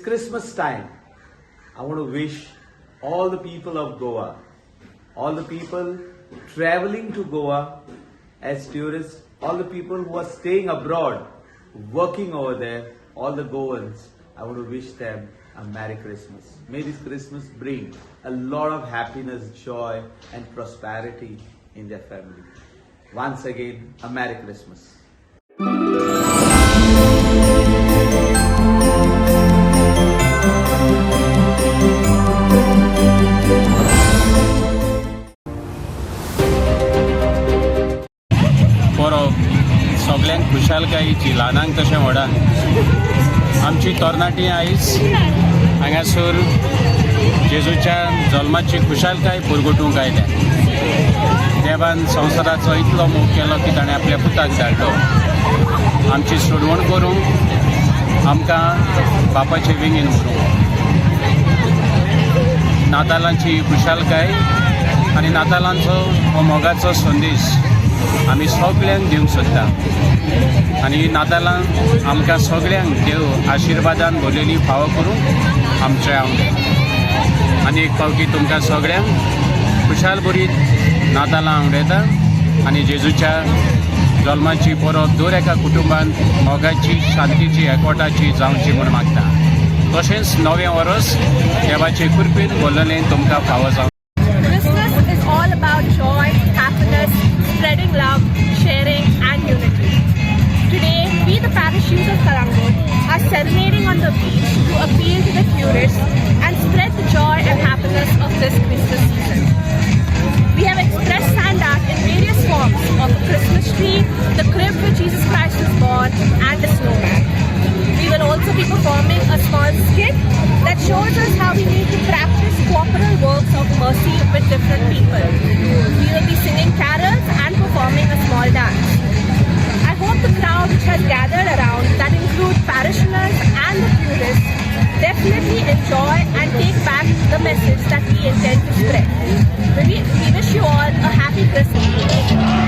Christmas time. I want to wish all the people of Goa, all the people traveling to Goa as tourists, all the people who are staying abroad, working over there, all the Goans, I want to wish them a Merry Christmas. May this Christmas bring a lot of happiness, joy, and prosperity in their family. Once again, a Merry Christmas. परब सगल्यांक खुशालकायेची, ल्हानांक तशें व्हडांक. आमची तरणाटी आयज हांगासर जेजूच्या जल्माची खुशालकाय पुरगुटूंक आयल्या. देवान संवसाराचो इतलो मोग केलो की ताणें आपल्या पुताक धाडलो आमची सोडवण करूंक, आमकां बापाचे वेंगेन व्हरूंक. नातालांची ही खुशालकाय आनी नातालांचो हो मोगाचो संदेश आमी सगल्यांक दिवंक सोदता आनी नातालां आमकां सगल्यांक देव आशिर्वादान भरलेली फावो करूंक आमचे आवडे. आनी एक फावटी तुमकां सगळ्यांक खुशाल बरी नातालां आवडयता आनी जेजूच्या जल्माची परब दर एका कुटुंबान मोगाची, शांतीची, एकवटाची जावची म्हूण मागता. तशेंच नवें वर्स देवाचे कृपेन भरलेलें तुमकां फावो जावं. Christmas is all about joy, happiness, spreading love, sharing, and unity. Today, we, the parish youth of Calangute, are serenading on the beach to appeal to the tourists and spread the joy and happiness of this Christmas season. We have expressed sand art in various forms of a Christmas tree, the crib where Jesus Christ was born, and the snowman. We will also be performing a small skit that shows us how we need to practice corporal works of mercy with different people. We will be singing carols and performing a small dance. I hope the crowd which has gathered around, that include parishioners and the tourists, definitely enjoy and take back the message that we intend to spread. We wish you all a happy Christmas.